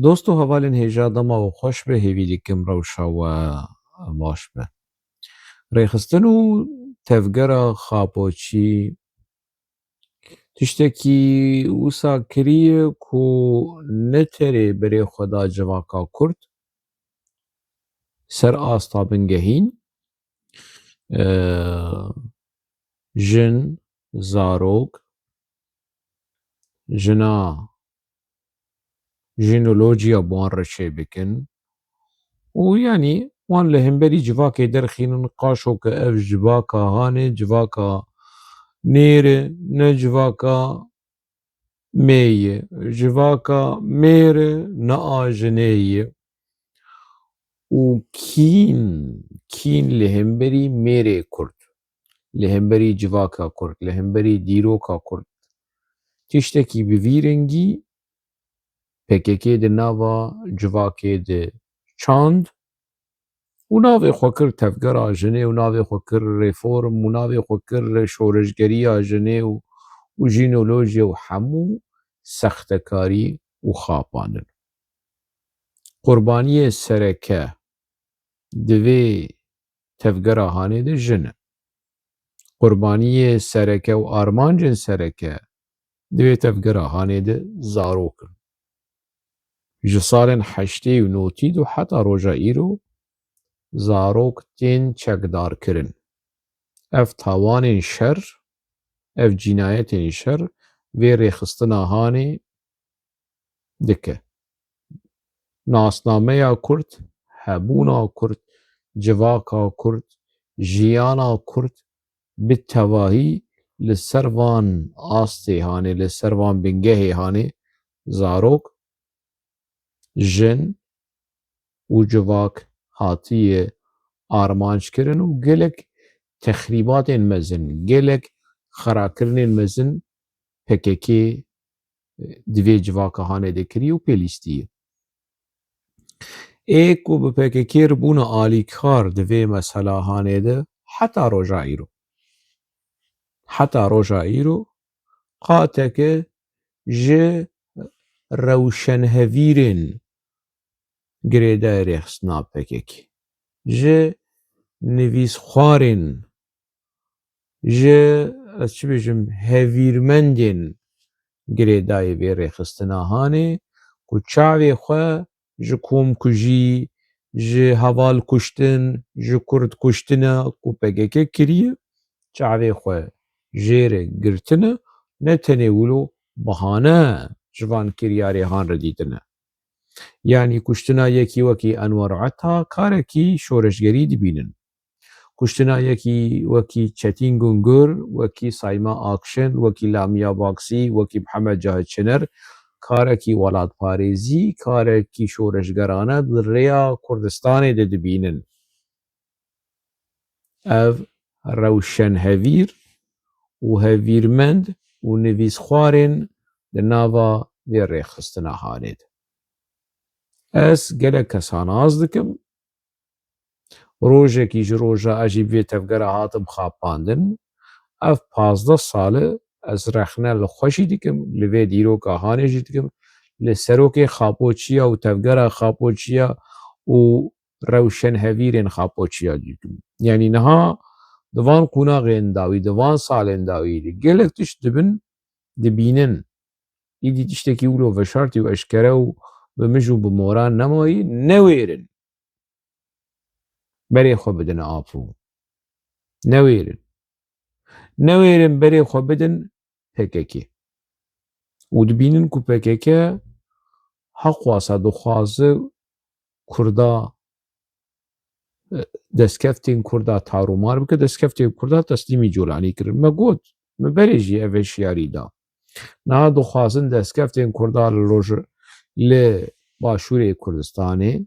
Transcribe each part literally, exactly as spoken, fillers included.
Dost û hevalên hêja, dema we xweş be, hêvî dikim rewşa we baş be. Rêxistin û tevgera Xapoçî tiştekî wisa kiriye ku ne tenê berê xwe da civaka Kurd ser asta bingehîn, e, jin, zarok, jina jînolojiya bi wan re çêbikin û, yanî, wan li hemberî civakê derxînin, qaşo ke ev civaka hanê, civaka nêr e, ne civaka mê ye, civaka mêr e, ne a jinê ye. Û kîn, kîn li hemberî mêrê Kurd, li hemberî civaka Kurd, li hemberî dîroka Kurd, tiştekî bi vî rengî P K K di nava civakê de çand û navê xwe kir tevgera jinê û navê xwe kir reform û navê xwe kir şoreşgeriya jinê û, û jînolojiya û hemû sextekarî û xapandin. Qurbaniyê sereke di vê tevgera hanê de jin in. Qurbaniyê sereke û armancên sereke di vê tevgera hanê de zarok in. Ji salên heştê û notî û heta roja îro zarok tên çekdarkirin. Ev tawanên şer, ev cînayetên şer vê rêxistina hanê dike. Nasnameya Kurd, hebûna Kurd, civaka Kurd, jiyana Kurd bi tevahî li ser van astê hanê, li ser van bingehê hanê, zarok, jin û civak hatiye armanc kirin û gelek texrîbatên mezin, gelek xerakirinên mezin P K K di vê civaka hanê de kiriye û pê lîstiye. Ê ku bi P K K re bûne alîkar di vê mesela hanê de heta roja îro. Heta roja îro qateke ji rewşenhevîrên girêdayê rêxistina P K K, ji nivîsxwarên, ji, ez çi bêjim, hevîrmendên girêdayê vê rêxistina hanê ku çavê xwe ji komkujî, ji heval kuştin, ji kurd kuştina ku P K K kiriye, çavê xwe jê re girtine, ne tenê wilo bahane ji van kiryarê han re dîtine. Yanî kuştina yekî wekî Enwer Ata karekî şoreşgerî dibînin. Kuştina yekî wekî Çetin Gungur, wekî Sayma Akşin, wekî Lamia Baksî, wekî Mihemed Cahit Şener, karekî welatparêzî, karekî şoreşgerane di rêya Kurdistanê de dibînin. Ev rewşenhevîr û hevîrmend û nivîsxwarên di nava vê rêxistina hanê de. Ez gelek kesan az dikim. Rojekî ji roja ez jî bi vê tevgera hatim xapandin. Ev pazdeh sal e ez rexne li xwe jî dikim, li vê dîroka hanê jî dikim, li serokê Xapoçiya û tevgera Xapoçiya û rewşenhevîrên Xapoçiya jî dikim. Yanî niha di van qonaxên dawî, di van salên dawî de gelek tişt dibin, dibînin. Îdî tiştekî wilo veşartî û eşkere û bi mij û bi moran nemayî, newêrin. Berê xwe bidin Apo. Newêrin. Newêrin berê xwe bidin P K K. Û dibînin ku P K K heqwasa dixwaze Kurda, e, destkeftên Kurda tarûmar bike, destkeftên Kurda teslîmî Colanî kirin. Me got, me berê jî ev hişyarî da. Niha dixwazin destkeftên Kurda li roj-, li Başûrê Kurdistanê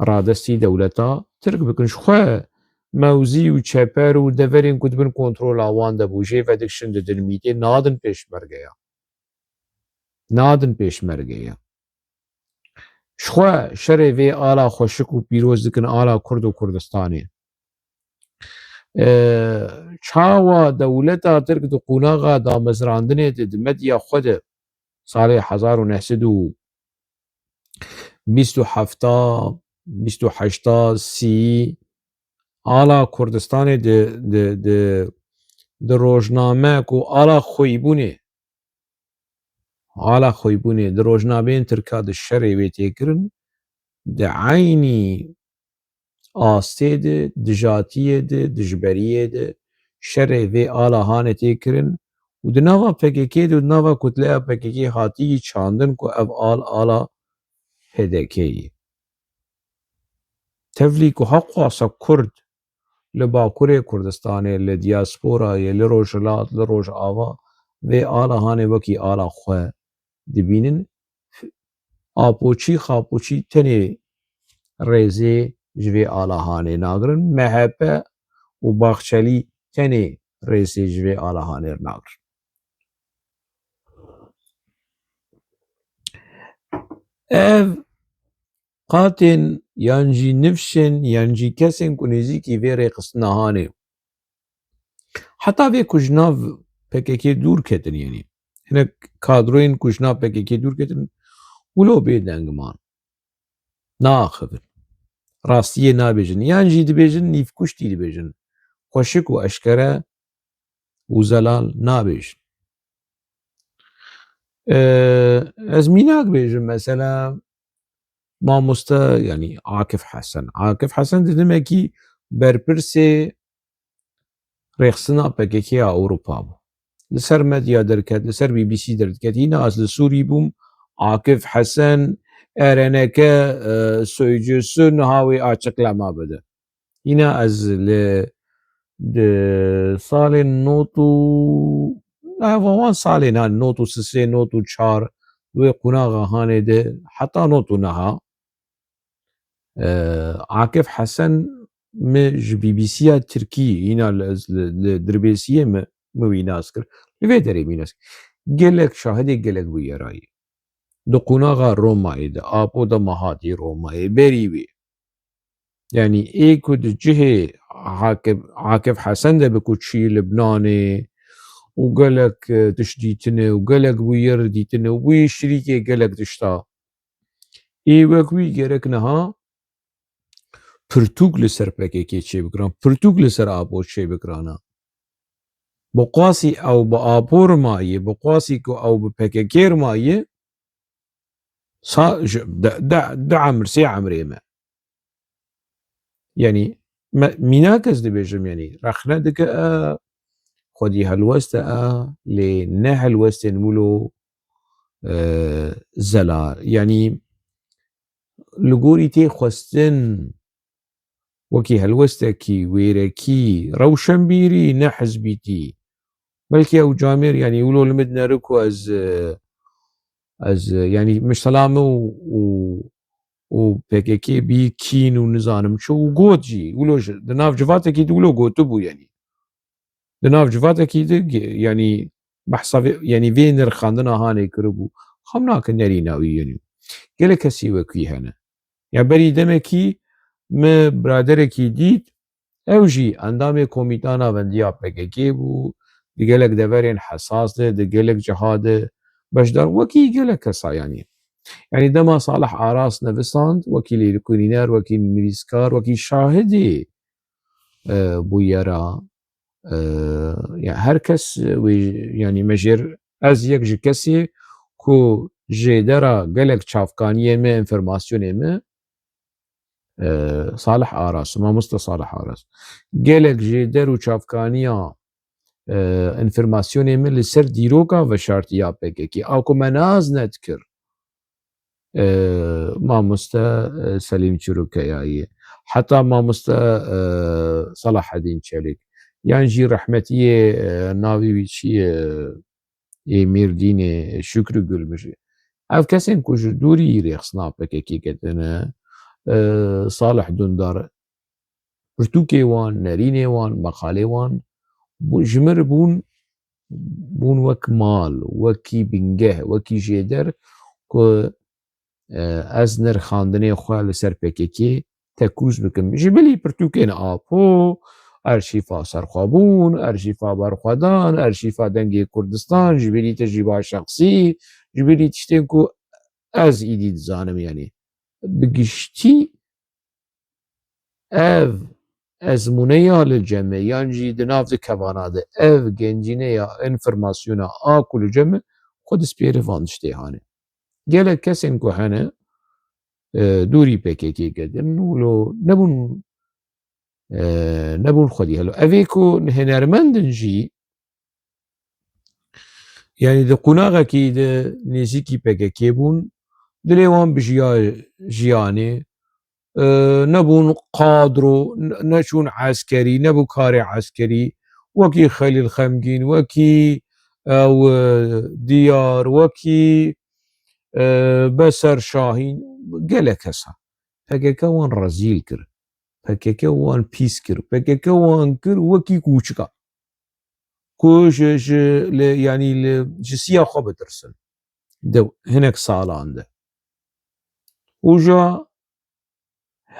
radestî dewleta Tirk bikin. Ji xwe mewzî û çeper û deverên ku di bin kontrola wan de bû, jê ve dikişin didin mîtê, nadin pêşmergeya. Nadin pêşmergeya. Ji xwe şerê vê ala xweşik û pîroz dikin, ala Kurd û Kurdistanê. E, çawa dewleta Tirk di qonaxa damezrandinê de, di medya xwe de, salê hezar û neh sed û bîst û hefta, bîst û heşta, sî, ala Kurdistanê di, di, di, di rojname ku ala xwîbûnê, ala xwîbûnê di rojnameyên Tirka di şerê wê tê kirin, di eynî astê de, dijatiyê de, dijberiyê de şerê vê ala hanê tê kirin û di nava P K K de û di nava kutleya P K K hatiyî çandin ku ev al ala P D K ye. Tevlî ku heqwasa Kurd li Bakurê Kurdistanê, li diasporayê, li Rojhilat, li Rojava vê ala hanê wekî ala xwe dibînin, apoçî xapoçî tenê rêzê ji vê ala hanê nagirin. M H P û Bahçelî tenê rêzê ji vê ala hanê nagirin. Ev qatên yan jî nifşên yan jî kesên ku nêzîkî vê rêxistina hanê, heta vê ku ji nav P K K dûr ketin, yanî hinek kadroyên ku ji nav P K K dûr ketin, wilo bêdeng man, naaxivin. Rastiyê nabêjin. Yan jî dibêjin nîvkuştî dibêjin. Xweşik û eşkere û zelal nabêjin. Ee, ez mînak bêjim, mesela, mamoste, yanî Akif Hesen. Akif Hesen didimekî berpirsê rêxistina P K K ya Ewropa bû. Li ser medya derket, li ser B B C derdiket. Yine ez li Sûrî bûm, Akif Hesen, R N K, e, sözcüsü niha wê açıklama bide. Yine ez li, di salên not û, ev wan salên, ha, not û sisê, not û çar, wê qunaxa hanê de, heta not û neha, e, Akif Hesen mi ji B B C ya Tirkî, yine li, li, li Dirbêsiyê mi, mi wî nas kir. Li vê derê wî nas kir. Gelek şahidê gelek bûyerayî. Di qunaxa Romayê de, Apo dema hatî Romayê, berî wê. Yanî ê ku di cihê Akif, Akif Hesen de bi ku çûyî Libnanê û gelek, e, tişt dîtine û gelek bûyer dîtine û bûyî şirîkê gelek tişta. Ê wek wî gerek niha pirtûk li ser P K K çêbikirana, pirtûk li ser Apo çêbikirana. Bi qasî ew bi Apo rimayê, bi qasî ku ew bi P K K rimayê, sa-, ji-, de, de, du emir, sê emrê me. Yanî, me, mînak ez dibêjim, yanî, rexne dike, e, xwedî helwest e, e, lê ne helwestên wilo, e, zelal. Yanî, li gorî tê xwestin wekî helwestekî wêrekî, rewşenbîrî, ne hizbîtî. Belkî ew camêr, yanî wilo li min dinere ku ez, e, ez, e, yanî mesela min û, û, û P K K bî kîn û nizanim çi û got jî, wilo ji, di nav civatekî de wilo gotibû, yanî. Di nav civatekî de ge-, yanî behsa vê, yanî vê nirxandina hanê kiribû. Xam nake nerîna wî, yanî. Gelek kesî wek wî hene. Ya berî demekî min biraderekî dît, ew jî endamê komîta navendiya P K K bû, di gelek deverên hesas de, di gelek ciha de beşdar, wekî gelek kesa, yanî. Yanî dema Salih Aras nevisand, wekî lêrikunîner, wekî nivîskar, wekî şahidê, e, bûyera, e, ya her kes wê, yanî me jêr, ez yek ji kesê ku jêdera gelek çavkaniyê me, enformasyonê me, e, Salih Aras, mamoste Salih Aras. Gelek jêder û çavkaniya, e, enformasyonê me li ser dîroka veşartiya P K K. A ku me naz nedikir, e, mamoste, e, Selîm Çirûkeyayê. Heta mamoste, e, Selahedîn Çelîk. Yan jî rehmetiyê, e, navê wî çi ye? Ê Mêrdînê, Şükrü Gülmüş. Ev kesên ku ji dûrî rêxistina P K K ketine, e, Salih Dundar, pirtûkê wan, nerînê wan, meqalê wan, bû-, ji min re bûn, bûn wek mal, wekî bingeh, wekî jêder ku, e, ez nirxandinê xwe li ser P K K tekûz bikim. Ji bilî pirtûkên Apo, arşîfa serxwebûn, arşîfa berxwedan, arşîfa Dengê Kurdistan, ji bilî tecrîba şexsî, ji bilî tiştên ku ez îdî dizanim, yanî. bi giştî ev ezmûneya li cem e, yan jî di nav di kevana de ev gencîneya enfirmasyona a ku li cem e, xwe dispêre van tiştê hanê. Gelek kesên ku hene, e, dûrî P K K ketin, wilo nebûn, e, nebûn xwedî helo. Evê ku hunermend in jî, yanî di qunaxekî de nêzîkî P K K bûn, dilê wan bijiya jiyanê, e, nebûn qadro, ne-, neçûn eskerî, nebû karê eskerî, wekî Xelîl Xemgîn, wekî ew, e, Diyar, wekî, e, Beser Şahîn, gelek kesa. P K K wan rezîl kir. P K K wan pîs kir. P K K wan kir wekî kûçika. Ku ji, ji, li, yanî li, ji siya xwe bitirsin. Di hinek salan de. Û ja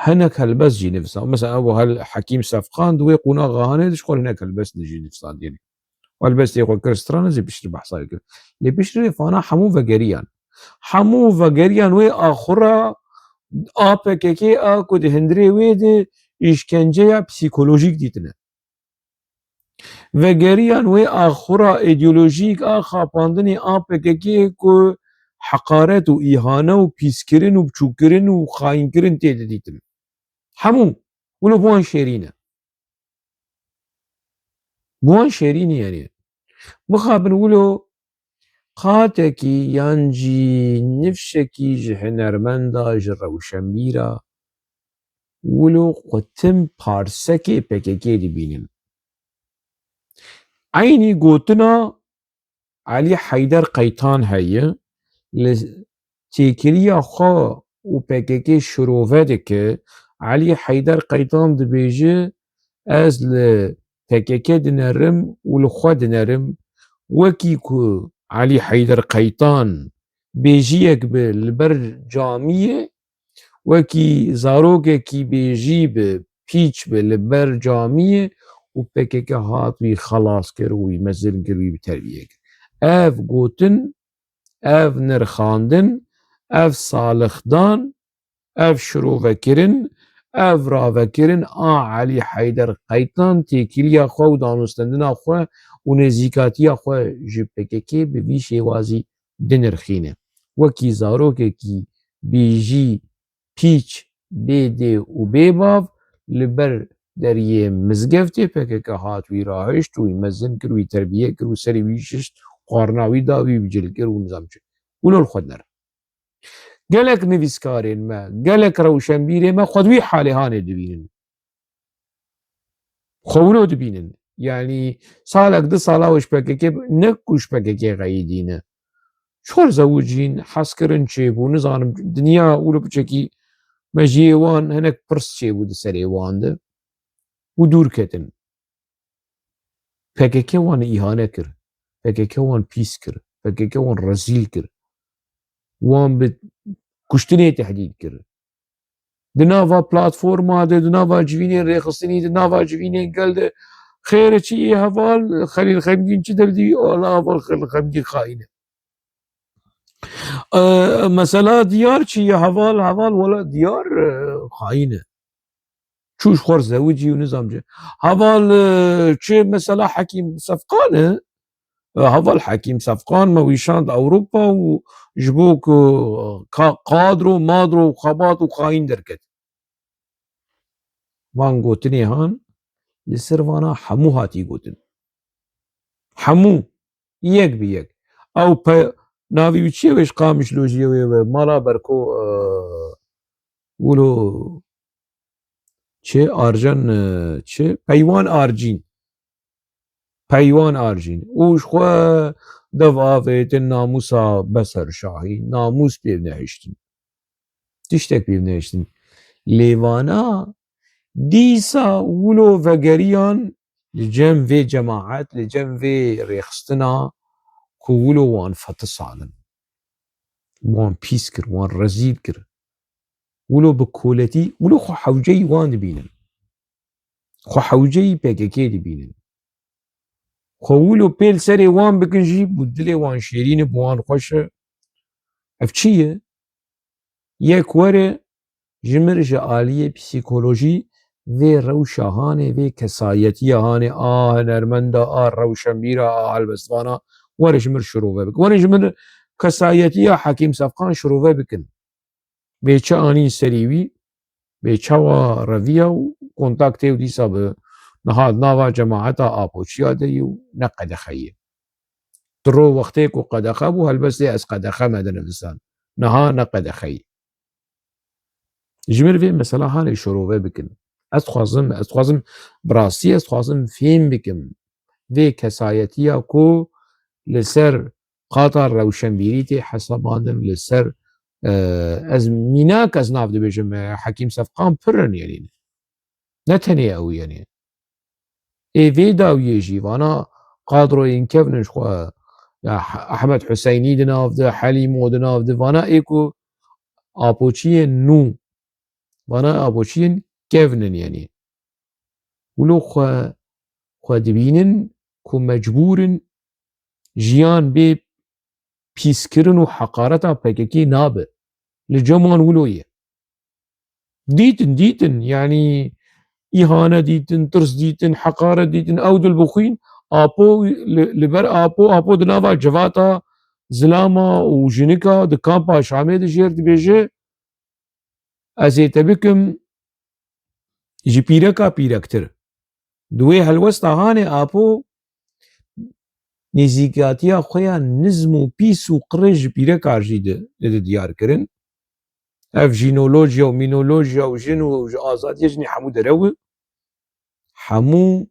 hinek helbest jî nivîsa. Mesela ew hel Hekîm Sefqan di wê qonaxa hanê de ji xwe hinek helbest jî nivîsa diyene. Helbestê xwe kir stran, ez ê piştre behsa wê kir. Lê piştre vana hemû vegeriyan. Hemû vegeriyan wê axura a P K K a ku di hundirê wê de îşkenceya psîkolojîk dîtine. Vegeriyan wê axura îdeolojîk a xapandinê a P K K ku heqaret û îhane û pîskirin û biçûkirin û xayînkirin tê de dîtin. Hemû. Wilo bi wan şêrîn e. Bi wan şêrîn e, yanî. Mixabin wilo qatekî yan jî nifşekî ji hunermenda, ji rewşenbîra, wilo xwe tim parsekê P K K dibînin. Eynî gotina Elî Heyder Qeytan heye, li têkiliya xwe û P K K şirove dike. Elî Heyder Qeytan dibêje, ez li P K K dinerim û li xwe dinerim, wekî ku Elî Heyder Qeytan bêjiyek bi li ber camiyê, wekî zarokekî bêjî bi, pîç bi li ber camiyê û P K K hat wî xelas kir û wî mezin kir, wî bi terbiye kir. Ev gotin, ev nirxandin, ev salixdan, ev şirovekirin, ev ravekirin a Elî Heyder Qeytan têkiliya xwe û danûstendina xwe û nêzîkatiya xwe ji P K K bi vî şêwazî dinirxîne. Wekî zarokekî bêjî pîç, bê dê û bê bav li ber deriyê mizgeftê P K K hat wî rahişt û wî mezin kir, wî terbiye kir û serê wî şişt, xwarina wî da, wî bicil kir û nizam çi. Wilo li xwe dinere. Gelek nivîskarên me, gelek rewşenbîrê me xwe di wî halê hanê dibînin. Xwe wilo dibînin. Yanî salek, du sala wê ji P K K, ne ku ji P K K xeyidîne. Çor zewicîn, hezkirin çêbû, nizanim, dinya wilo piçekî mejiyê wan hinek pirs çêbû di serê wan de û dûr ketin. P K K wan îhane kir. P K K wan pîs kir. P K K wan rezîl kir. Wan bi kuştinê tehdît kir. Di nava platforma de, di nava civînên rêxistinî, di nava civînên gel de xêr e çi yê heval Xelîl Xemgîn çi derdî, wala heval Xelîl Xemgîn xayîn e. E, mesela Diyar çi ye heval, heval wala Diyar, e, xayîn e. Çû ji xwe re zewicî û nizam ci. Heval, e, çi mesela Hekîm Sefqan e, e, heval Hekîm Sefqan me wî şand Ewropa û ji bo ku ka-, kadro, madro û xebat û xayîn derket. Van gotinê han li ser vana hemû hatî gotin. Hemû. Yek bi yek. Ew pe-, navî wî çi ye wê ji Qamişlo jî ye wê, wê mala Berko, e, wilo çi? Arjen, e, çi? Peywan Arcîn. Peywan Arcîn. Û ji xwe dev avêtin namûsa Beser Şahî. Namûs pê nehiştin. Tiştek pê nehiştin. Lê vana dîsa wilo vegeriyan li cem vê cemaet, li cem vê rêxistina ku wilo wan fetisalin. Wan pîs kir, wan rezîl kir. Wilo bi koletî, wilo xwe hewceyî wan dibînin. Xwe hewceyî P K K dibînin. Xwe wilo pê li serê wan bikin jî, bi dilê wan şêrîn e, bi wan xweş e. Ev çi ye? Yek were, ji mir ji aliyê psîkolojî vê rewşa hanê, vê kesayetiya hanê, a hunermenda, a rewşenbîra, a helbestvana, were ji mir şirove bikin. Were ji mir kesayetiya Hekîm Sefqan şirove bikin. Bê çi anîn serî wî, bê çawa reviya û kontaktê û dîsa bi niha di nava cemaeta Apoçiya de yî û ne qedexe yî. Di ro wextê ku qedexe bû, helbestê ez qedexe me dinivisan. Niha ne qedexe yî. Ji mir vê mesela hanê şirove bikin. Ez dixwazim, ez dixwazim bi rastî ez dixwazim fêm bikim. Vê kesayetiya ku li ser qata rewşenbîrî tê hesabandin, li ser, e, ez mînak ez nav dibêjim, e, Hekîm Sefqan pir in, yanî ne tenê ew, yanî ê vê dawiyê jî vana kadroyên kevn in ji xwe, ya Ehmed Huseynî di nav de, Helîmo di nav de, vana ê ku Apoçiyên nû, vana Apoçiyên kevn in, yanî wilo xwe, xwe dibînin ku mecbûr in jiyan bê pîskirin û heqareta P K K nabe. Li cem wan wilo ye. Dîtin, dîtin, yanî îhane dîtin, tirs dîtin, heqaret dîtin. Ew dilbixwîn, Apo li, li ber Apo, Apo di nava civata zilama û jinika di kampa Şamê de jêr dibêje, ez ê te bikim ji pîreka pîrektir. Di wê helwesta hanê Apo nêzîkatiya xwe ya nizm û pîs û qirêj ji pîreka jî di, di, di diyar kirin. Ev jînolojiya û mînolojiya û jin û ji azadiya jinê hemû derew e. Hemû,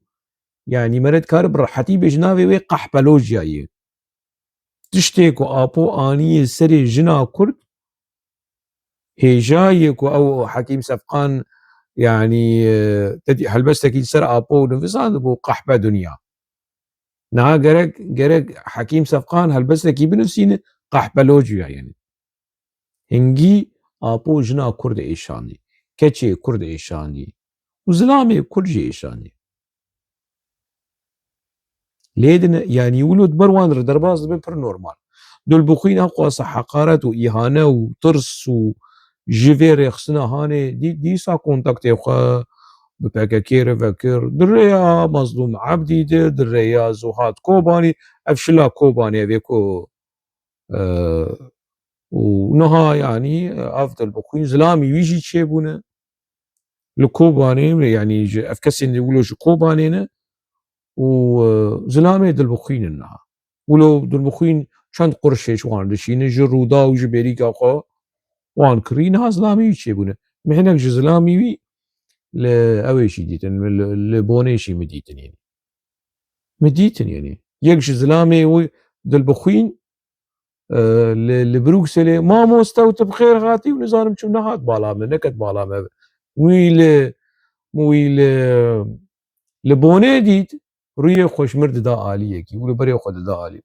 yanî, me re dikare bi rehetî bêje navê wê qehpelojiyayê. Tiştê ku Apo aniye serê jina Kurd, hêja ye ku ew Hekîm Sefqan, yanî, e, te dî-, helbestekî li ser Apo nivîsandibû, qehpe dinya. Niha gerek, gerek Hekîm Sefqan helbestekî binivîsîne, qehpelojî ya, yanî. Hingî Apo jina Kurd êşandî, keçê Kurd êşandî û zilamê Kurd jî êşandî. Lê din, yanî wilo di ber wan re derbas dibe pir normal. Dilbixwîn ew qasa heqaret û îhane û tirs û ji vê rêxistina hanê dî-, dîsa kontaktê xwe bi P K K re vekir. Di rêya Mazlûm Ebdî de, di rêya Zuhad Kobanî, ev şila Kobanê, evê ku, e, û niha, yanî, ev dilbixwîn zilamî wî jî çêbûne. Li Kobanê, yanî ji ev kesên wilo ji Kobanê ne û, e, zilamê dilbixwîn in niha. Wilo dilbixwîn çend qurşê ji wan dişîne, ji Rûda û ji Bêrîka xwe wan kirî, niha zilamê wî çêbûne. Min hinek ji zilamî wî li ewê jî dîtin, li, li Bonê jî min dîtin, yanî. Min dîtin, yanî. Yek ji zilamê wî dilbixwîn, e, li, li Brukselê, "Mamoste, û tu bi xêr hatî?" û nizanim çû nehat bala me, neket bala me. Wî li, wî li, li Bonê dît, rûyê xwe ji mir dida aliyekî, û li berê xwe dida alî.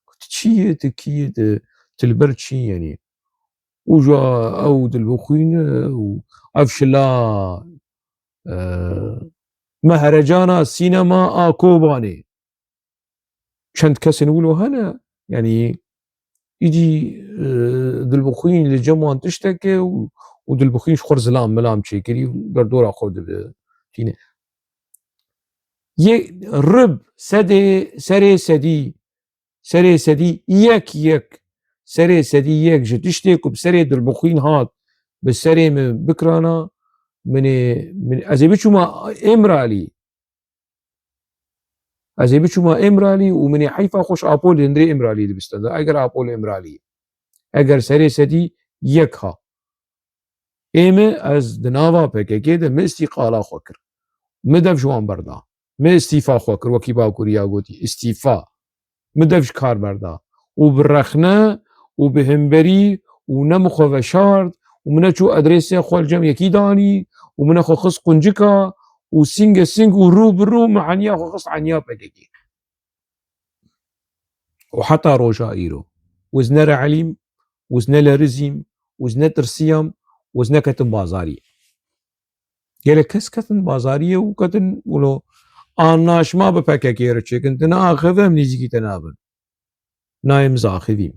Got, "Tu çi yê, tu kî yê, tu, tu li ber çi yî, yanî?" Û ja ew dilbixwîn e û ev şila, e, me herecana sînema a Kobanê. Çend kesên wilo hene, yanî îdî, e, dilbixwîn li cem wan tiştek e û, û dilbixwîn ji xwe zilam milam çêkirî û derdora xwe dibe tîne. Yê rib sedê, serê sedî, serê sedî yek yek, serê sedî yek ji tiştê ku bi serê dilbixwîn hat, bi serê min bikirana, min ê, min, ez ê biçûma Îmralî. Ez ê biçûma Îmralî û min ê heyfa xwe ji Apo li hundirê Îmralî dibistenda. Eger Apo li Îmralî, eger serê sedî yek ha, ê min, ez di nava P K K de min îstîqala xwe kir. Min dev ji wan berda. Min îstîfa xwe kir, wekî Bakuriya gotî, îstîfa. Min dev ji kar berda. Û bi rexne û bi hemberî û ne min xwe veşart û min neçû adresê xwe li cem yekî danî û min xwe xist quncika û sînge sîng û rû bi rû min heniya xwe xist heniya P K K. Û heta roja îro. Wiz ne reelîm, wiz ne lerizîm, wiz ne tirsiyam, wiz neketim bazarî. Gelek kes ketin bazariyê û ketin wilo anlaşma bi P K K re çêkin. Te neaxive, em nêzîkî te nabin. Nayê min zaxivîm.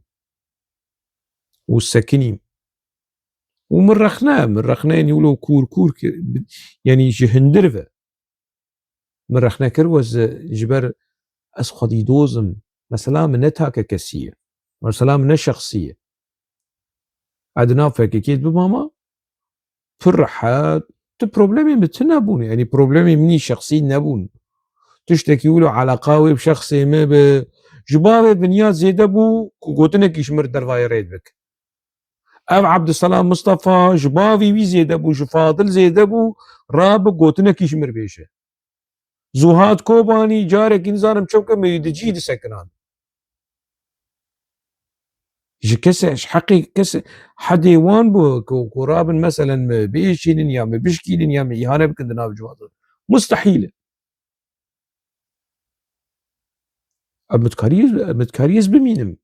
Û sekinîm. Û min rexne, min rexne, yanî wilo kûr kûr ki, yanî ji hindir ve. Min rexne kir, we ji, ji ber ez xwedî doz im. Mesela min ne take kesî ye. Mesela min ne şexsî ye. Ez di nav P K K de bibama, pir rehet, tu problemê min tune bûne. Yanî problemê min î şexsî nebûn. Tiştekî wilo eleqa wê bi şexsê me bi, ji bavê binya zêde bû ku gotinekî ji mir dervayê rê dibik. Ev Abdulselam Mustafa ji bavî wî zêde bû, ji Fadil zêde bû, rabe gotinekî ji mir bêje. Zuhad Kobanî carekî nizanim çi bike, min di cî disekinan. Ji kesê, ji heqê kesê, hedê wan bû ku, ku rabin meselen me biêşînin ya me bişkînin ya me îhane bikin di nav ciwatin. Mustehîl e. Em dikarî, em dikarî ez bimînim.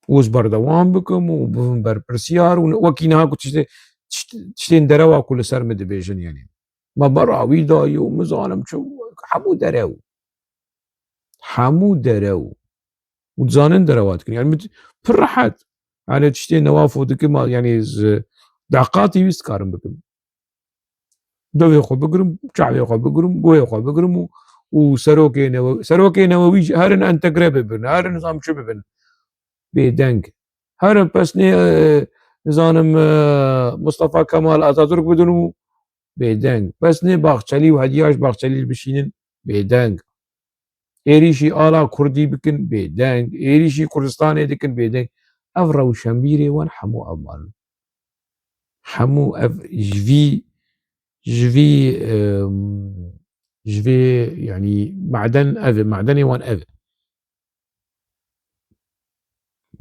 Û ez berdewam bikim û bibim berpirsiyar û ne-, wekî niha ku tiştê, tişt-, tiştên derewa ku li ser min dibêjin, yanî. Me bera wî dayî û min zanim çi, hemû derew. Hemû derew. Û dizanin derewa dikin. Yanî min pir rehet. Yanî tiştê newafo dikim, yanî ez deqatî wî dikarim bikim. Devê xwe bigirim, çavê xwe bigirim, guhê xwe bigirim û, û serokê newe-, serokê newewî jî herin entegre bibin, herin nizam çi bibin. Bêdeng. Herin pesnê, e, nizanim, e, Mustafa Kemal Atatürk bidin û bêdeng. Pesnê Baxçelî û hediya ji Baxçelî bişînin, bêdeng. Êrîşî ala Kurdî bikin, bêdeng. Êrîşî Kurdistanê dikin, bêdeng. Ev rewşenbîrê wan hemû ev wan. Hemû ev ji vî, ji vî, em, ji vê, yanî maden ev e, madenê wan ev e.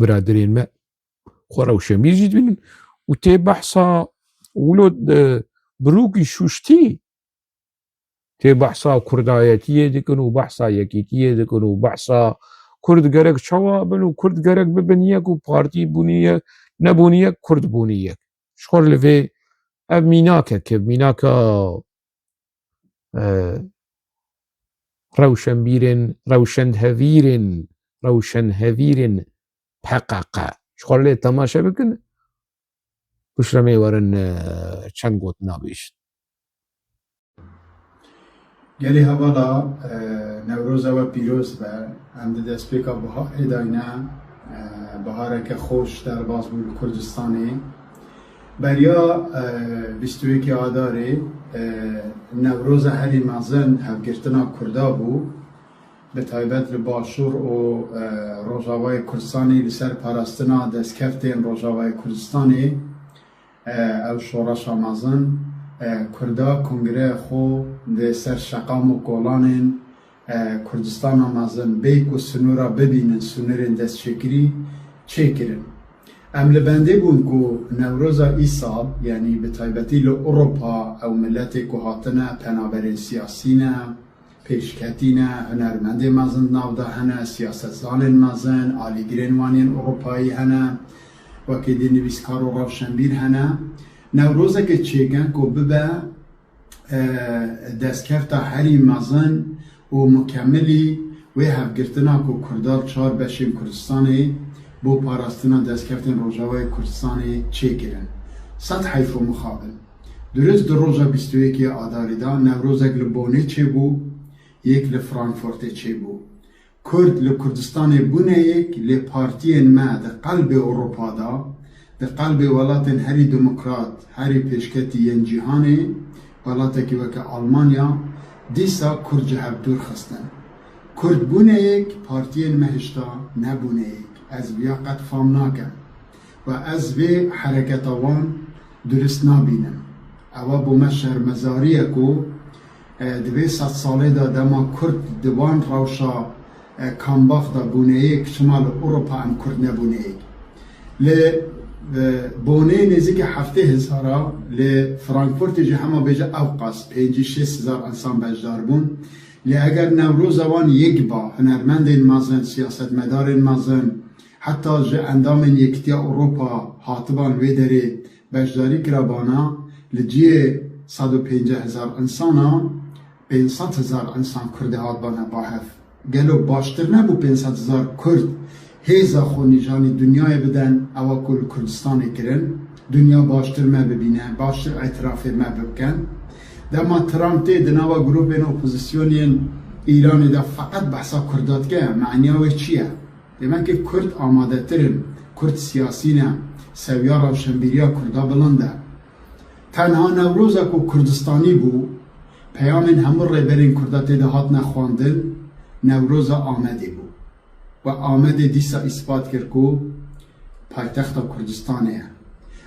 Biraderên me xwe rewşenbîr jî dibînin û tê behsa wilo, e, birûkî şûştî tê behsa kurdayetiyê dikin û behsa yekîtiyê dikin û behsa Kurd gerek çawa bin û Kurd gerek bibin yek û partî bûnî yek, nebûnî yek, Kurd bûnî yek. Ji xwe li vê ev mînakek e, mînaka, e, rewşenbîrên, rewşenhevîrên, rewşenhevîrên P K K. Ji xwe lê temaşe bikin. Piştre me werin, e, çend gotina bêjin. Gelî hevala, e, Newroza we pîroz be. Em di destpêka biharê dayne, e, bihareke xweş derbas bû li Kurdistanê. Beriya, e, bîst û yekê Adarê, e, Newroza herî mezin hevgirtina Kurda bû. Bi taybet li Başûr û, e, Rojavayê Kurdistanê li ser parastina destkeftên Rojavayê Kurdistanê, e, ew şoreşa mezin, e, Kurda kongreya xwe li ser şeqam û kolanên, e, Kurdistana mezin bê ku sinûra bibînin, sinûrên destçêkirî çêkirin. Em li bendê bûn ku Newroza îsal, yanî bi taybetî li Ewropa ew miletê ku hatine, penaberên siyasî ne, pêşketî ne, hunermendên mezin di nav de hene, siyasetzanên mezin, alîgirên wan yên Ewropayî hene, wekî dî nivîskar û rewşenbîr hene. Newrozeke çêkin ku bibe, e, destkefta herî mezin û mukemilî wê hevgirtina ku Kurda li çar beşên Kurdistanê bo parastina destkeftên Rojavayê Kurdistanê çêkirin. Sed heyf û mixabin. Durist di roja bîst û yekê Adarê de Newrozek li Bonê çêbû, yek li Frankfurtê çêbû. Kurd li Kurdistanê bûne yek, lê partiyên me di qelbê Ewropa de, di qelbê welatên herî demokrat, herî pêşketî yên cîhanê, welatekî weke Almanya, dîsa Kurd ji hev dûr xistin. Kurd bûne yek, partiyên me hişta nebûne yek. Ez viya qet fam nakim. Û ez vê hereketa wan durist nabînim. Ewa bo me şermezarî ye ku, e, di vê sedsalê de dema Kurd di van rewşa, e, Kambach de bûne yek, çima li Ewropa em Kurd nebûne yek? Li, e, Bonê nêzîkî heftê hezar a, li Frankfurtê jî hema bêje ewqas pêncî şêst hezar insan beşdar bûn. Lê eger Newroza wan yek ba, hunermendên mezin, siyasetmedarên mezin, heta ji endamên Yekîtiya Ewropa hatiban wê derê beşdarî kirabana, li cihê sed û pêncî hezar insana pênc sed hezar insan Kurdê hatbana ba hev. Gelo baştir nebû pênc sed hezar Kurd hêza xwe nîşanî dinyayê bidin, ewa ku li Kurdistanê kirin? Dinya baştir me bibîne, baştir îtirafê me bikin. Dema Trump tê di nava grûpên opozisyonên Îranê de feqet behsa Kurda dike, meniya wê çi ye? Demek ki Kurd amadetir in, Kurd siyasî ne, sewiya rewşenbîriya Kurda bilind e. Tenha Newroza ku Kurdistanî bû, peyamên hemû rêberên Kurda tê de hatine xwendin, Newroza Amedê bû. Û Amedê dîsa îspat kir ku paytexta Kurdistanê ye.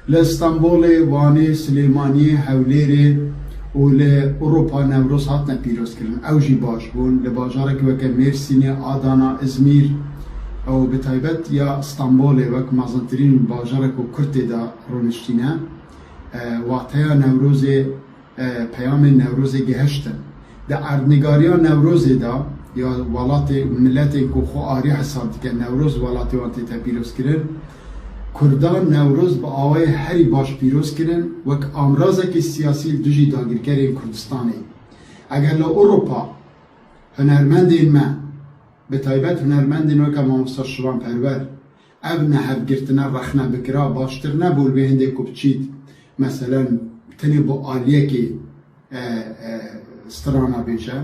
Li Stenbolê, Wanê, Silêmaniyê, Hewlêrê û li Ewropa Newroz hatine pîrozkirin. Ew jî baş bûn. Li bajarekî weke Mêrsînê, Adana, Îzmîr û bi taybet ya Stenbolê wek mezintirîn bajarek ku Kurd tê de rûniştîne, e, wateya Newrozê e, peyamên Newrozê gihiştin. Di erdnîgariya Newrozê de ya welatê û miletên ku xwe arî hesab dike Newroz welatê wan tête pîrozkirin, Kurdan Newroz bi awayê herî baş pîroz kirin, wek amrazekî siyasî li dijî dagirkerên Kurdistanê. Eger li Ewropa hunermendên me, bi taybet hunermendên weke mamosta Şivan Perwer, ev nehevgirtine rexne bikira, baştir nebû li wê hindê ku biçît, meselen, tenê bo aliyekê, e, e, strana bêje.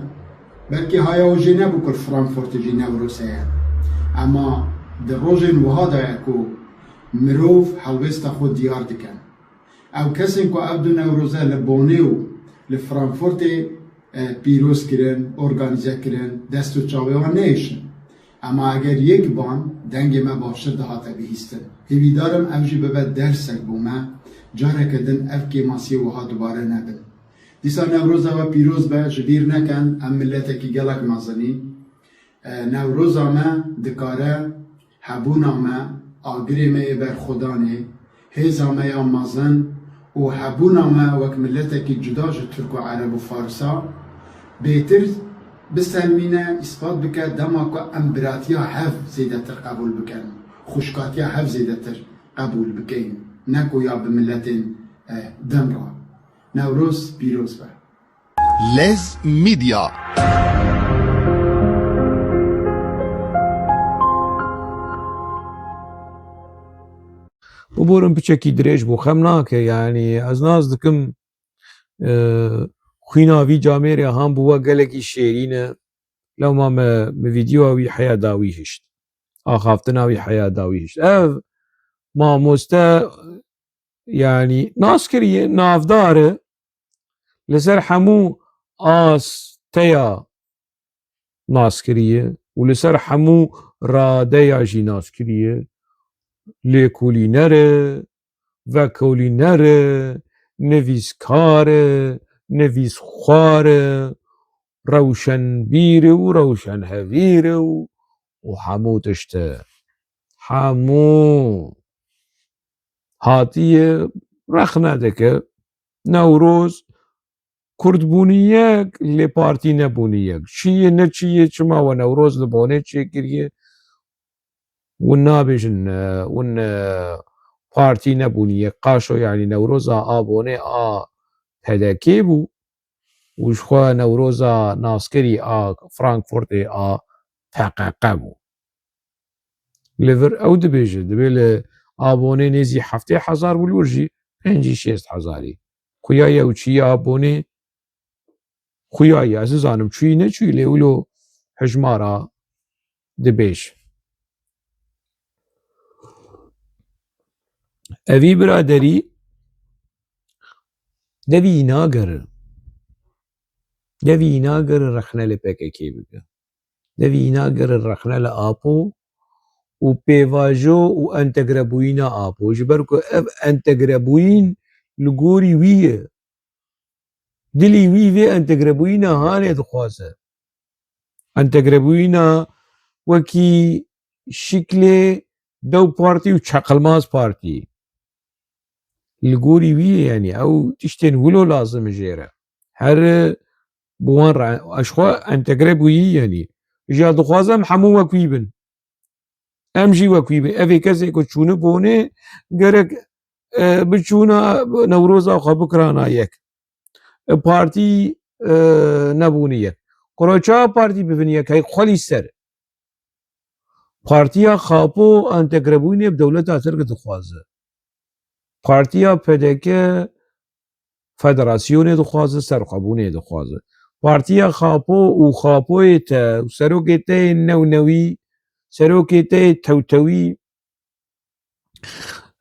Belkî haya û jê nebû ku li Frankfurtê jî Newroz heye. Ema di rojên wiha de ye ku mirov helwêsta xwe diyar dikin. Ew kesên ku ev du Newroze li Bonê û li Frankfurtê, e, pîroz kirin, organîze kirin, dest û çavê wan nehêşin. Ema eger yek ban, dengê me baştir dihate bihîstin. Hêvîdar im ev jî bibe dersek bo me, careke din ev kêmasiyê wiha dubare nebin. Dîsa Newroza we pîroz be, ji bîr nekin, em miletekî gelek mezin în. E, Newroza me dikare hebûna me, agirê me yê berxwedanê, hêza me ya mezin û hebûna me wek miletekî cuda ji Tirk û Ereb û Farisa bêtir biselmîne, îspat bike dema ku em biratiya hev zêdetir qebûl bikin, xwişkatiya hev zêdetir qebûl bikeyin, ne ku ya bi miletên, e, din re. Newroz pîroz be. Lez Media. Biborin piçekî dirêj bû, xem nake, yanî ez nas dikim, e, xwîna vî camêrê han bi we gelekî şêrîn e. Lewma me, me vîdyoya wî heya dawî hişt. Axaftina wî heya dawî hişt. Ev mamoste, yanî nas kiriye, navdar e. Li ser hemû asteya nas kiriye û li ser hemû radeya jî nas kiriye. Lêkolîner e, vekolîner e, nivîskar e, nivîsxwar e, rewşenbîr e û rewşenhevîr e û, û hemû tişt e. Hemû hatiye rexne dike. Newroz Kurd bûnî yek, lê partî nebûnî yek. Çi ye, ne çi ye, çima we Newroz li Bonê çêkiriye? Hûn nabêjin, e, hûn, e, partî nebûnî yek. Qaşo, yanî Newroza a Bonê a P D K bû û ji xwe Newroza naskirî a Frankfurtê a P Q Q bû. Li vir ew dibêje, dibê li a Bonê nêzî heftê hezar bû, li wir jî pêncî şêst hezarî. Xuya ye û çi ye a Bonê? Xuya ye, ez nizanim çûyî neçûyî, lê wilo hejmara dibêje. Evî biraderî devî nagere. Devî nagere rexne li P K K bike. Devî nagere rexne li Apo û pêvajo û entegrebûyîna Apo. Ji ber ku ev entegrebûyîn li gorî wî ye. Dilî wî vê entegrebûyîna hanê dixwaze. Entegrebûyîna wekî şiklê dew partî û çeqilmaz partî. Li gorî wî ye, yanî ew tiştên wilo lazim e jê re. Her bi wan re, ez xwe entegre bûyî, yanî. Ji ya dixwazim hemû wek wî bin. Em jî wek wî bin. Evê kesê ku çûne bonê gerek, e, biçûna Newroza xwe bikirana yek. E, partî, e, nebûne yek. Qura çawa partî bibin yek? Hey xwelî ser. Partiya Xapo entegrebûnê bi dewleta Tirk dixwaze. Partiya P D K federasyonê dixwaze, serxwebûnê dixwaze. Partiya Xapo û Xapoyê te û serokê te yê newnewî, serokê te yê tewtewî,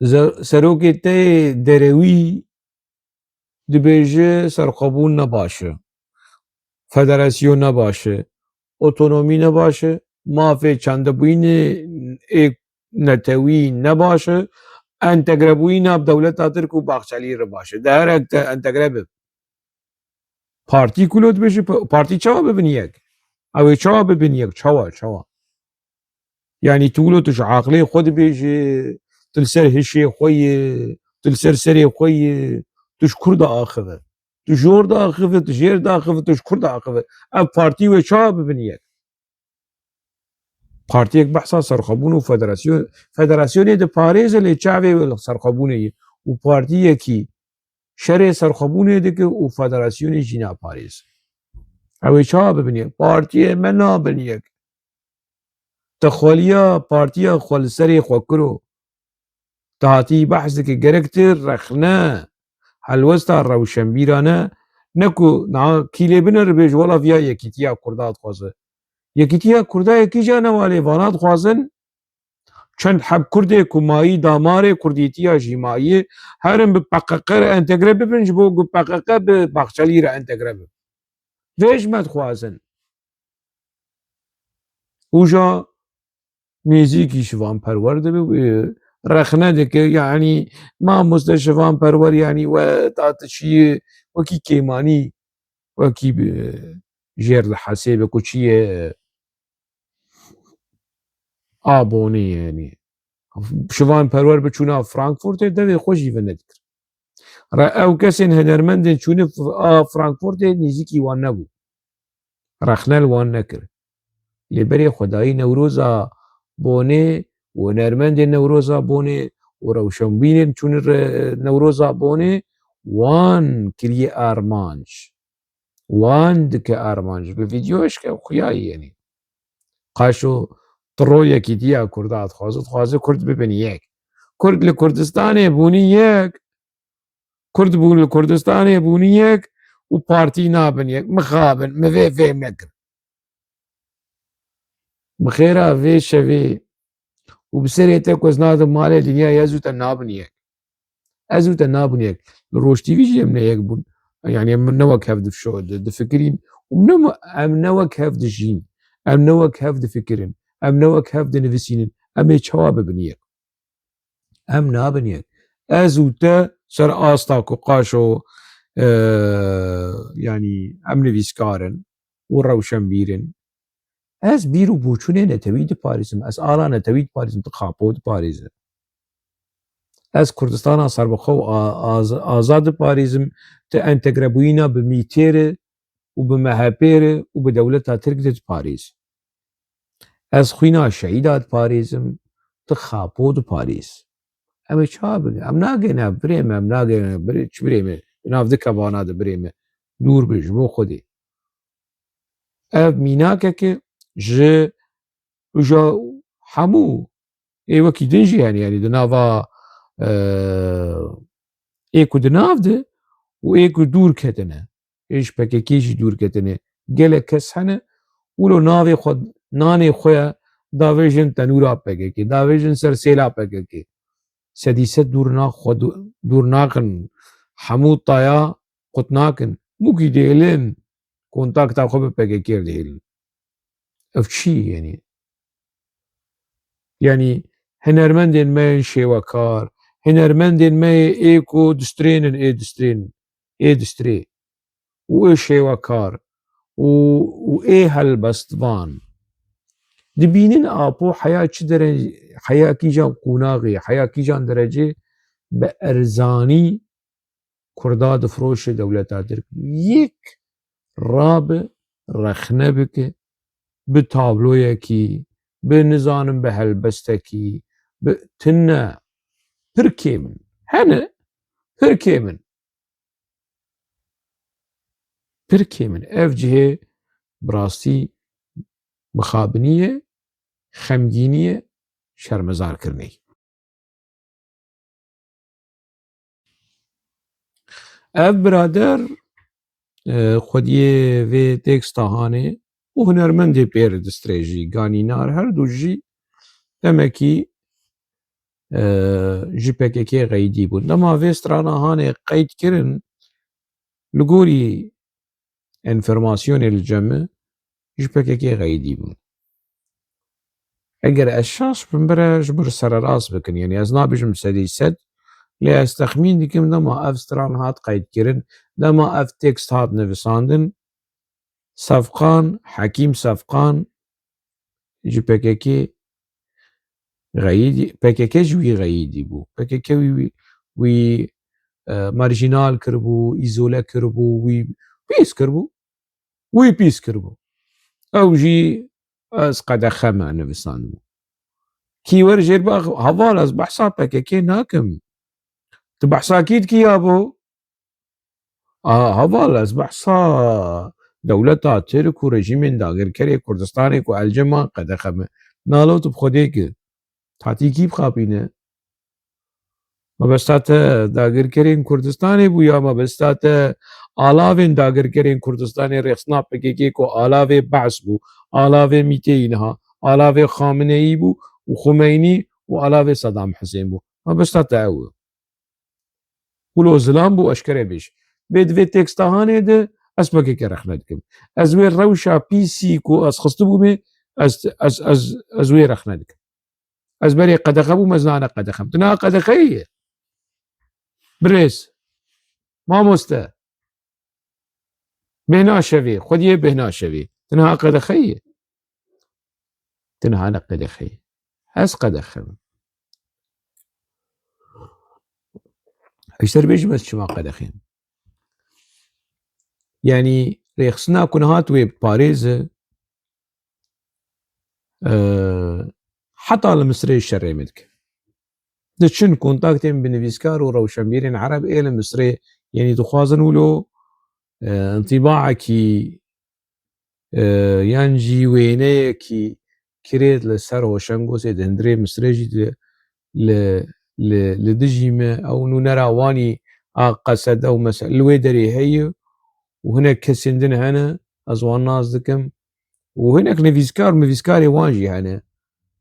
ze-, serokê te yê derewî dibêje serxwebûn ne baş e, federasyon ne baş e, otonomî ne baş e, mafê çandebûyînê ê netewî ne baş e, entegrebûyîna bi dewleta Tirk û Baxçelî re baş e. Di herek te entegre bi. Partî kulo dibêje, pa-, partî çawa bibin yek? Ew ê çawa bibin yek? Çawa, çawa? Yanî tu wilo tu ji aqilê xwe dibêjî, tu li ser hişê xwe yî, tu li ser serê xwe yî, tu ji kur diaxive, tu ji or diaxive, tu ji êr diaxive, tu ji kur diaxive. Ev partî wê çawa bibin yek? Partiyek behsa serxwebûn û federasyon, federasyonê diparêze lê çavê wê li serxwebûnê yî û partiyekî şerê serxwebûnê dike û federasyonê jî naparêze. Ew ê çawa bibin yek? Partiyê me nabin yek. Te xweliya partiya xwe li serê xwe kiro. Te hatî behs dike, gerek tu rexne, helwesta rewşenbîrane, ne ku niha kî lê binere bêje, wela viya Yekîtiya Kurda dixwaze. Yekîtiya Kurda yekî jî ne walê vana dixwazin, çend heb Kurdê ku mayî damarê Kurdîtiya jî mayî, herin bi P K K re entegre bibin, ji bo ku P K K bi Baxçelî re entegre bibe. Vê ji me dixwazin. Û ja nêzîkî Şivan Perwer dibe, e, rexne dike, yanî mamoste Şivan Perwer, yanî we datişî wekî kêmanî, wekî bi jêr dihesê bi ku çi ye, abonî yanî. Şivan Perwer biçûna Frankfurtê devê xwe jî venedikir. Re ew kesên hunermendên çûne f-, a Frankfurtê nêzîkî wan nebû. Rexne li wan nekir. Lê berê xwedayî Newroza Bonê û hunermendên Newroza Bonê û rewşenbîrên çûne re Newroza Bonê wan kiriye armanc. Wan dike armanc. Bi vîdeo eşke xuyayî yenî. Qaşo tiro yekîtiya Kurda dixwaze, dixwaze Kurd bibin yek. Kurd li Kurdistanê bûnî yek. Kurd bûn li Kurdistanê bûnî yek û partî nabin yek. Mixabin, min vê fêm nekir. Bi xêra vê şevê û bi serê te ku ez nadim malê dinyayê, ez û te nabin yek. Ez û te nabin yek. Li Roj T V jî em ne yek bûn. Yanî em ne wek hev difşo-, di-, difikirîn û ne, em ne wek hev dijîn. Em ne wek hev difikirin. Em ne wek hev dinivîsînin. Em ê çawa bibin yek? Em nabin yek. Ez û te ser asta ku qaşo, e, yanî em nivîskar in û rewşenbîr in. Ez bîr û boçûnê netewî diparêzim. Ez ala netewî diparêzim, tu Xapo diparêze. Ez Kurdistana serbixwe û a-, az-, azad diparêzim, tu entegrebûyîna bi mîtêre û bi M H Pê re û bi dewleta Tirk de diparêz. Ez xwîna şehîda diparêzim, tu Xapo diparêz. Em ê çawa bikin? Em nagêne birê me, em nagêne birê, çi birê me? Di nav du kevana de birê me. Dûr be ji bo Xwedê. Ev mînakeke ji uja hemû ê wekî din jî hene, yanî di nava, e, ê ku di nav de û ê ku dûr ketine. Ê ji P K K jî dûr ketine. Gelek kes hene, wilo navê xwe, nanê xwe davêjin tenûra P K K, davêjin ser sêla P K K. Sedî sed dûr na-, xwe dû-, dûr nakin. Hemû taya qut nakin. Mûkî dihêlin, kontakta xwe bi P K K re dihêlin. Ev çi ye yanî? Yanî hunermendên me yên şêwekar, hunermendên me yê ê ku distrênin, ê distrênin, ê distrê û ê şêwekar û, û ê helbestvan. Dibînin Apo heya çi dere-, heya kîjan qonaxê, heya kîjan derecê bi erzanî Kurda difiroşe dewleta Tirk. Yek rabe rexne bike, bi tabloyekî, bi nizanim bi helbestekî, bi tune, pir kêm in. Hene, pir kêm in. Pir kêm in. Ev cihê bi rastî mixabinî ye, xemgînî ye, şermezarkirinê ye. Ev birader, e, xwediyê vê teksta hanê û hunermendê pê re distrê jî, Ganînar, her du jî demekî, e, ji P K K xeyidî bûn. Dema vê strana hanê qeyd kirin, li gorî enfîrmasyonê li cem min ji P K K xeyidî bûn. Eger ez şaş bim, bire ji min re sererast bikin. Yanî ez nabêjim sedî sed, lê ez texmîn dikim dema ev stran hat qeydkirin, dema ev tekst hat nivisandin, Sefqan, Hekîm Sefqan ji P K K xeyidî, P K K ji wî xeyidî bû. P K K wî, wî, wî, e, marjînal kiribû, îzole kiribû, wî pîs kiribû. Wî pîs kiribû. Ew jî ez qedexe me nivisandibû. Kî wer jêr ba heval, ez behsa P K K nakim. Tu behsa kî dikî yabo? A, heval, ez behsa dewleta Tirk û rejîmên dagirkerê Kurdistanê ku elceman qedexe me. Nalo tu bi Xwedê ki. Tatî kî bixapîne? Mebesta te dagirkerên Kurdistanê bû ya mebesta te alavên dagirkerên Kurdistanê, rêxistina P K K ku alavê Be's bû, alavê Mîteyî niha, alavê Xameneî bû û Xumeynî û alavê Sedam Husên bû? Mebesta te ew e? Wilo zilam bû, eşkere bêj. Bê di vê teksta hanê de ez P K K rexne dikim. Ez wê rewşa pîsî ku ez xistibûmê, ez, ez, ez, ez wê rexne dikim. Ez berê qedexe bûm, ez nane qedexem. Tu niha qedexeyî ye. Birêz. Mamoste. Bêhna şevê. Xwediyê bêhna şevê. Tu niha qedexeyî ye. Tu niha ne qedexeyî. Ez qedexem. Ji te re bêjim ez çima qedexeyim. Yanî rêxistina ku niha tu wê biparêze, e, heta li Misirê şerê min dike. Diçin kontaktên bi nivîskar û rewşenbîrên Ereb ê li Misirê, yanî dixwazin wilo, e, întîbaekî, e, yan jî wêneyekî kirêt li ser Hoşengosê di hundirê Misirê jî di, li, li, li dijî me, ew nûnera wanî a qesede û mesela li wê derê heye û hinek kesên din hene, ez wan nas dikim. Û hinek nivîskar, mivîskarê wan jî hene.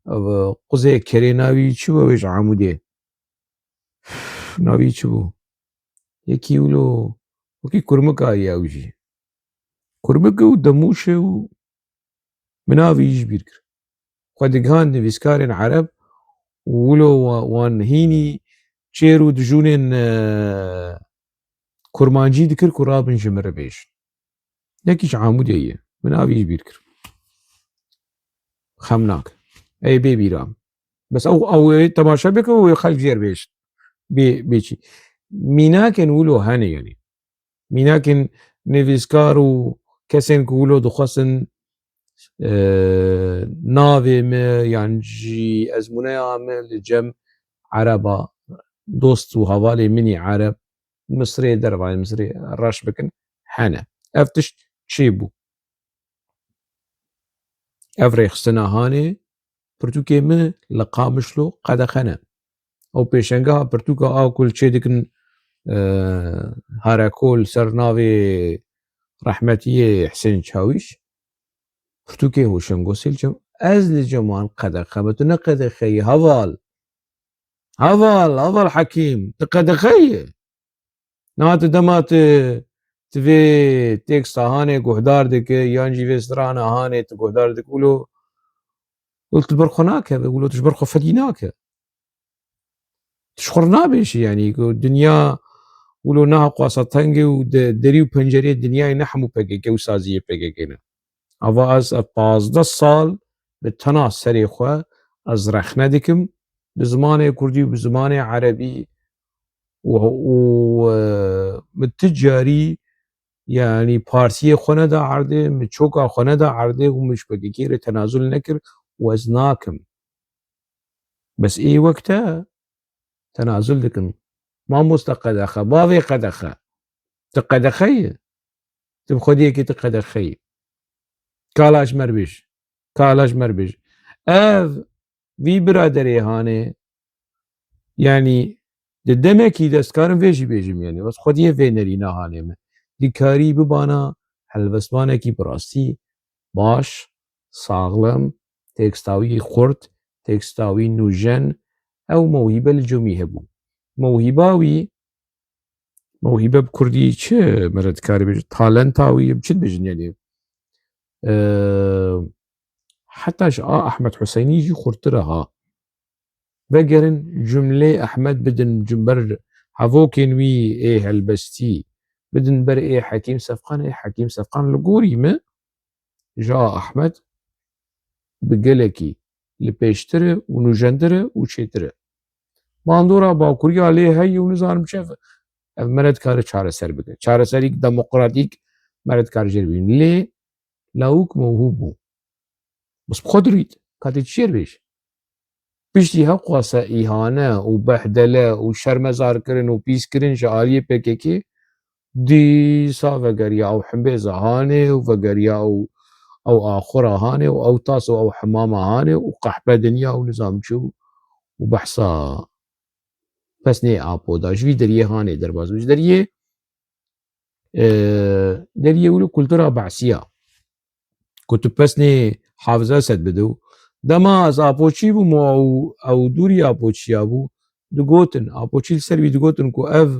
Ev, quzê kerê navî çi bû wê ji Amûdê? Navî çi bû? Yekî wilo, wekî kurmika ye ew jî. Kurmik e û demûş e û min navî ji bîr kir. Xwe digihand nivîskarên Ereb û wilo wa-, wan hînî çêr û dijûnên, e, kurmancî dikir ku rabin ji min re bêjin. Yekî ji Amûdê ye. Min navî ji bîr kir. Xem nake. Ey bê bîra min. Bes ew, ew ê temaşe bike û xelk jêr bêjin. Bê, bê çî. Mînakên wilo hene yanî. Mînakên nivîskar û kesên ku wilo dixwestin, e, navê me yan jî ezmûneya me li cem Ereba, dost û hevalê min î Ereb, Misirê, dervayê Misirê reş bikin, hene. Ev tişt çêbû. Ev rêxistina hanê pirtûkê min li Qamişlo qedexe ne. Ew pêşengeha pirtûka a ku li çê dikin, e, Hareko li ser navê rehmetiyê Hisên Çawîş, pirtûkê Hoşengosê li cem, ez li cem wan qedexe me, tu ne qedexeyî heval. Heval, heval Hekîm, tu qedexeyî. Niha tu dema tu, tu vê teksta hanê guhdar dike, yan jî vê strana hanê tu guhdar dike, wilo, wilo tu ber xwe nakeve, wilo tu ji ber xwe fedî nake. Tu ji xwe re nabêjî, yanî ku dinya wilo niha qasa teng e û de-, derî û pencereyê dinyayê ne hemû P K K û saziyê P K K ne. Ava ez ev pazdeh sal bi tena serê xwe ez rexne dikim, bi zimanê kurdî û bi zimanê erebî û, û, e, min ti carî, yanî partiyê xwe neda erdê, min çoka xwe neda erdê û min ji P K K re tenazul nekir û ez nakim. Bes ê wek te tenazul dikin. Mamoste qedexe, bavê qedexe. Tu qedexe yî. Tu bi xwediyekî tu qedexe yî. Kala ji me re bêj. Kala ji me re bêj. Ev, vî biraderê hanê, yanî Di demekî de ez dikarim vê jî bêjim, yanî ez xwediyê vê nerîna hanê me. Dî karî bibana helbestvanekî bi rastî baş, saxlem, teksta wî xurt, teksta wî nûjen, ew mewhîbe li cem wî hebû. Mewhîba wî, mewhîbe bi kurdî çi me re dikarî bêje? Talenta wî, bi çi dibêjin yanî? Eee, heta ji a Ehmed Huseynî jî xurtir e ha. Vegerin cumlê Ehmed bidin cim-, ber hevokên wî ê helbestî, bidin ber ê Hekîm Sefqan, ê Hekîm Sefqan li gorî me ji a Ehmed bi gelekî li pêştir e û nûjendir e û çêtir e. Bandora Bakuriya lê heye û nizanim çi ev, ev me re dikare çareser bike. Çareserîk demokratîk me re dikare jê re bînin. Lê lawik mewhûb bû. Bes bi xwe dirûyt, katê çi jê re bêj? Piştî heqwase îhane û behdele û şermezarkirin û pîskirin ji aliyê P K K, dîsa vegeriya ew himbêza hanê û vegeriya ew, ew axura hanê û ew tas û ew hemama hanê û qehpe dinya û nizam çi û, û behsa pesnê Apo da. Ji vî deriyê hanê derbas bû. Ji deriyê, e, deriyê wilo kultura behsiya. Ku tu pesnê hafiza set bide û dema ez Apoçî bûm û ew, ew dûrî Apoçiya bû, digotin, Apoçî li ser wî digotin ku ev,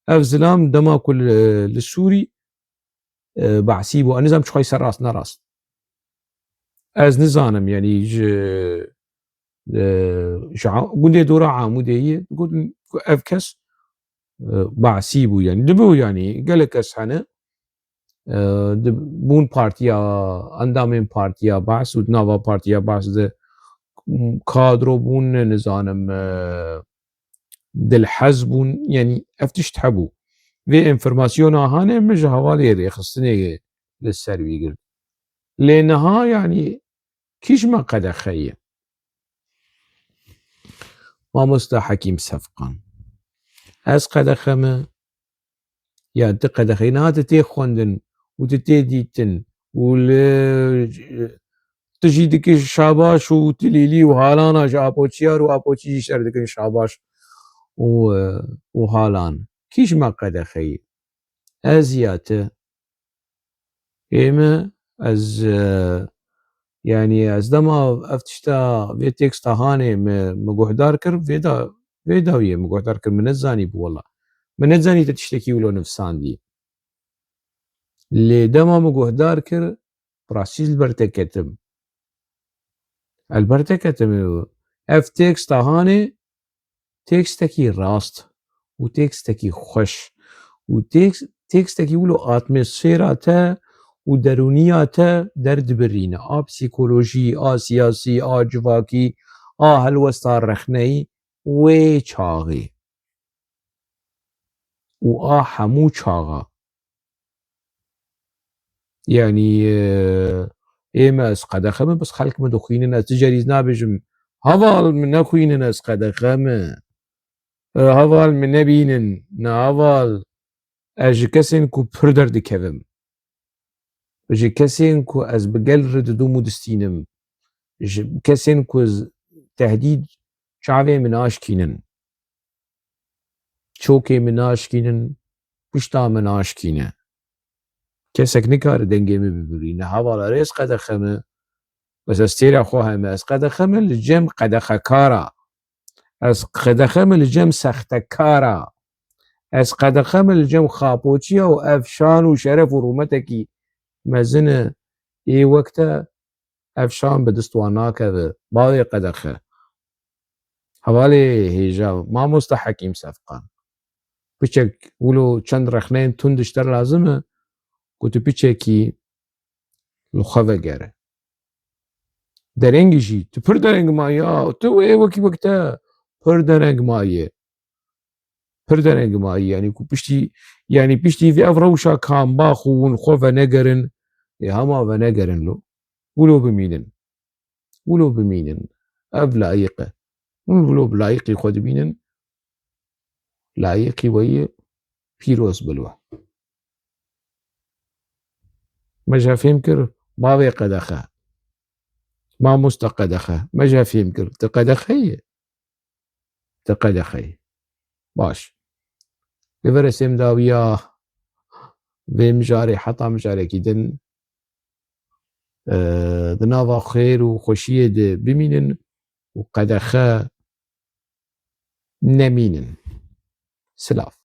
ev zilam dema ku li, li Sûrî, e, behsî bû. Ez nizam çixwayî ser rast nerast. Ez nizanim, yanî ji, e, ji a-, gundê dora Amûdê ye, digotin ku ev kes, e, behsî bû, yanî dibû, yanî gelek kes hene, e, di, bûn partiya, endamên partiya Baas û di nava partiya Baas de kadro bûn, nizanim, e, dilhez bûn, yanî ev tişt hebû. Vê enfirmasyona hanê min ji hevalê rêxistinê li ser wî girt. Lê niha, yanî kî ji me qedexe ye? Mamosta Hekîm Sefqan. Ez qedexe me? Ya ti qedexeyî niha tu tê xwendin û tu tê dîtin û li, tu jî dikî şabaş û tilîlî û halana ji Apoçiyar û Apoçî jî şer dikin şabaş û, û halan. Kî ji me qedexeyî? Ez ya ti? Ê min, ez, e, yanî ez dema ev tişta, vê teksta hanê min, min guhdar kir, vê da, vê dawiyê min guhdar kir, min nezanî bû wela. Min nezanî te tiştekî wilo nivsandî. Lê dema min guhdar kir, bi rastî li ber te ketim. Ez li ber te ketim. Ev teksta hanê tekstekî rast û tekstekî xweş û teks-, tekstekî wilo atmosfera te û derûniya te derdibirîne. A psîkolojî, a siyasî, a civakî, a helwesta rexneyî wê çaxê û a hemû çaxa. Yanî, e, ê me ez qedexe me, bes xelk min dixwînin, ez ti carî nabêjim, heval min nexwînin ez qedexe me. E, heval min nebînin, ne heval, ez ji kesên ku pir derdikevim. Ji kesên ku ez bi gel re didim û distînim. Ji kesên ku z-, tehdîd çavê min naşkînin. Çokê min naşkînin, pişta min naşkîne. Kesek nikare dengê min bibirîne. Hevala rêz qedexe min, bes ez têra xwe heme, ez qedexe min li cem qedexekara. Ez qedexe min li cem sextekara. Ez qedexe min li cem xapoçiya û ev şan û şeref û rûmetekî mezin e. Ê wek te ev şan bi dest wan nakeve. Bavê qedexe. Hevalê hêja, mamosta Hekîm Sefqan. Piçek wilo çend rexneyên tund ji te re lazim e, ku tu piçekî li xwe vegere. Dereng jî, tu pir dereng mayî, ya, tu ê wekî wek te pir dereng mayî. Pir dereng mayî, yanî ku piştî, yanî piştî vê ev rewşa kambax û hûn xwe venegerin, ê hema venegerin lo. Wilo bimînin. Wilo bimînin. Ev layiq e. Hûn wilo bi layiqî xwe dibînin. Layiqî we yê pîroz bi li we. Me jî fêm kir, bavê qedexe. Mamoste qedexe. Me jî fêm kir. Ti qedexe yî. Ti qedexe yî. Baş. Li vir sêmdawiya vê mijarê heta mijarekî din, e, di nava xêr û xweşiyê de bimînin û qedexe nemînin. Silav.